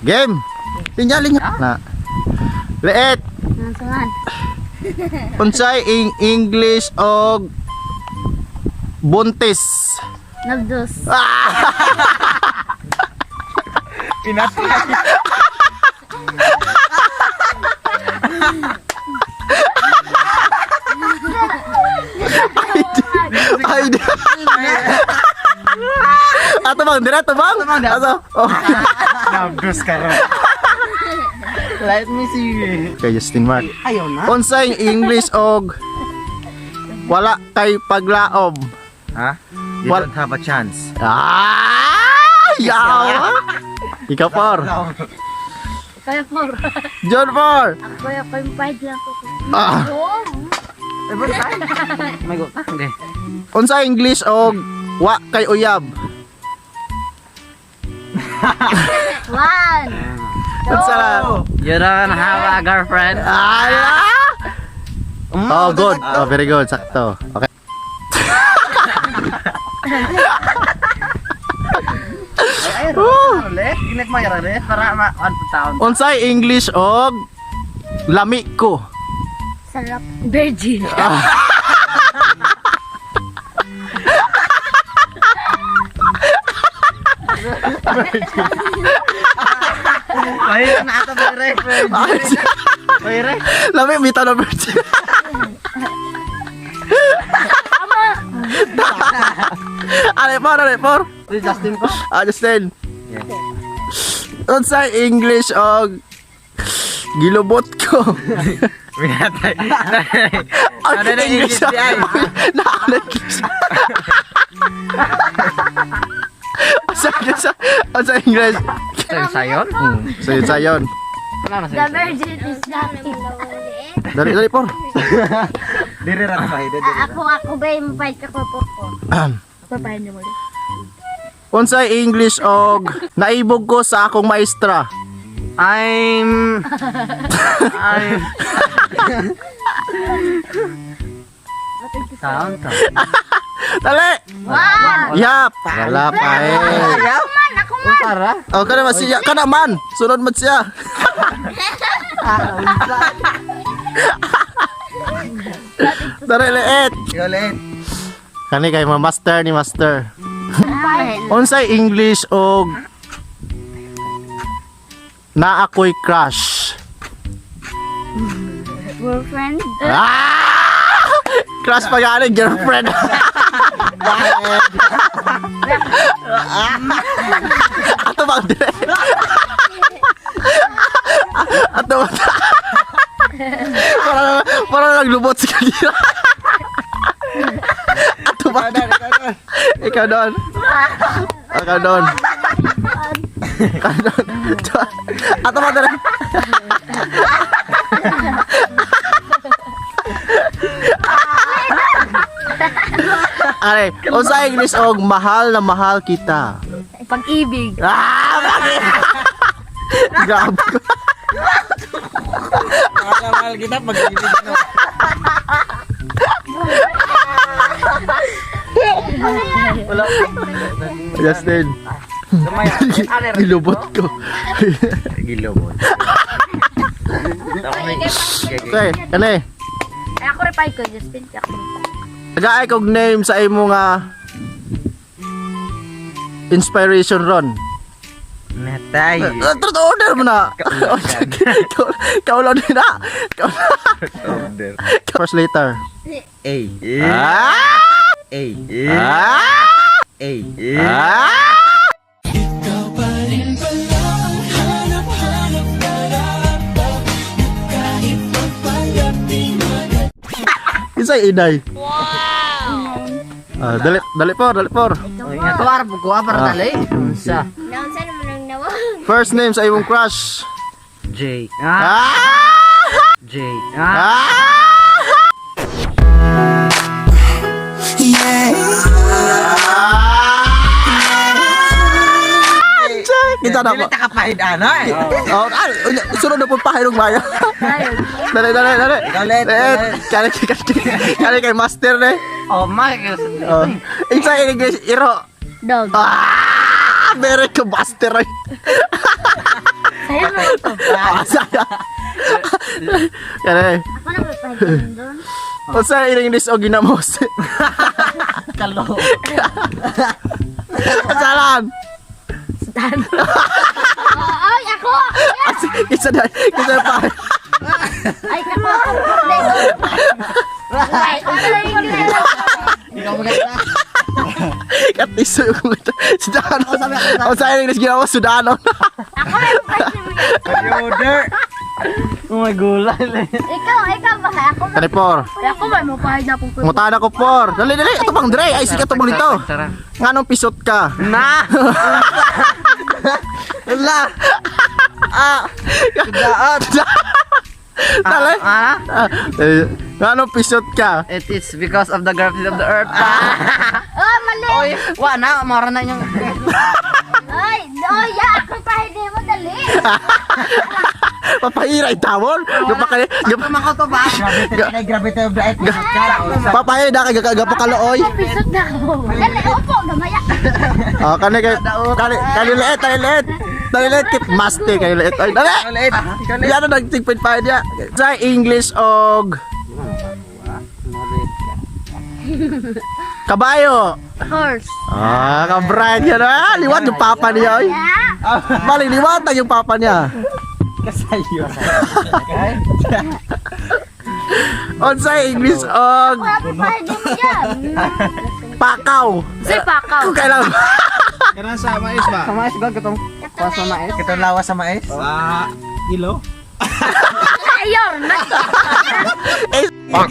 Game. Linya, linya. Na. Liit. Nansangan. Unsay in English og buntis? Nabdos. Pinatay. Ay, di. Ato bang, dire ato bang? Ato. Oh. Nabdos ka ron. Let me see. Okay, Justin Mark. Ayaw na. Unsay English og wala kay paglaom? Ha? You don't have a chance. Ah! Yaw! Ikaw, Por. Kaya por. John Por. Ako yung paimpahid lang ko. Ah. Oh. May go. Hindi. Unsay English og wa kay uyab? One. Unsa lang? You don't have a girlfriend. Ala! Oh, good. Oh, very good. Sakto. Okay. Ulit? Ginagmay ra rin para ma on taon. Unsay English og lami ko? Sarap. Virgin. Ay, na ata ba re? Ay, re. Lami bitaw na virgin. Ale por, ale por. Si Justin ko. Ah, Justin. Unsay English og gilubot ko? Pinatay. Ang Ano na English di ay? Na English. Unsa English? Unsa English? Sayo sayon? Sayon sayon. Wala na The sayo. virgin is nothing. Dali dali por. Dire ra ta dire. Ako, ako ba yung pahid ako por ko? Papahid niyo mo. Unsay English og naibog ko sa akong maestra? I'm Taon ta. Dali! One. Yap! Wala pa eh. Ako man, ako man. Para? Oh, kana man siya, kana man. Sunod man siya. Dali liit. Ikaw ulit. Kani kay ma master ni master. Unsay English og na ako'y crush? Girlfriend. Ah! Crush pa gani girlfriend. Ato bang dire? Ato ba? Para para naglubot si kanila. Ato ba? Ikaw doon. Ikaw doon. Ikaw doon. Ato ba dire? Are, unsa English og mahal na mahal kita? Pag-ibig. Ah, bakit? Grabe. Mahal na mahal kita pag-ibig no. Wala. Justin, Gamay. gilubot ko. Gilobot. Okay, kani. Ay, ako rin pahid ko, Justin. Ako rin. Tagaay kog name sa imo nga inspiration ron. Natay. Totoo order mo na. Kaulan din na. Order. First letter. A. Ah! A. Ah! A. Ah! Isa inay. Wow. Ah, dali dali por, dali por. Nga tuwar po ko para Ah. dali. Unsa? Naunsa naman ang nawag. First name sa imong crush. J. Ah. Ah! J. Ah. Ah! Kita na Dili po. ta kapahid ana eh. Oh, ah, sunod na po pahirong bayo. Dali, dali, dali. Dali, Eh, kani kani kani kay master ne. Oh my. Oh. Isa English iro. Dog. Ah, very ka master ay. Asa. Kani. Ako na may pahid doon. Unsa English og ginamos? Kalo. Asalan. Sudan. Ay, ako! Isa na, isa pa. Ay, ako! Ay, ay, Ikaw maganda. Katiso yung Sudano. Unsa English ginamos Sudano? Ako may pahid mo. Order. Oh my gulay. Ikaw, ikaw ba? Ako Kani por. Ako ba mo pahid na pong Mutada ko por. Dali dali, ato pang dre. Ay sige atong dito. Tara. Nganong pisot ka? Na! Wala! Ah! Daot! Dali. Ah! Ah, eh, nganong pisot ka? It is because of the gravity of the earth. Ah! Oh, mali! Oy, wa na, mara na yung. Ay, oh, yeah, ako pahid mo, dali! Papahira itawon. Gapakali, Sakto man ko to ba? Gravity of the earth. papahira kay gapakaluoy. Pisot na ako. Dali, opo, gamaya. Ah, kani kay kani kani liit, kani liit. Kani liit kit maste kani liit. Ay, dali. Ulit. Yan na nagtigpit pa niya. Sa English og kabayo. Horse. Ah, ka-bright yan. Ah, liwat yung papa niya. Oy. Yeah. Bali, liwat yung papa niya. Kasayo. Unsa English og Ako pahid mo yan. pakaw. Si Pakaw. Kung kailan. Kanang sa mais ba? Sa mais ba katong sa mais? Katong lawas sa mais? Sa ilo? Ayun, Eh, na.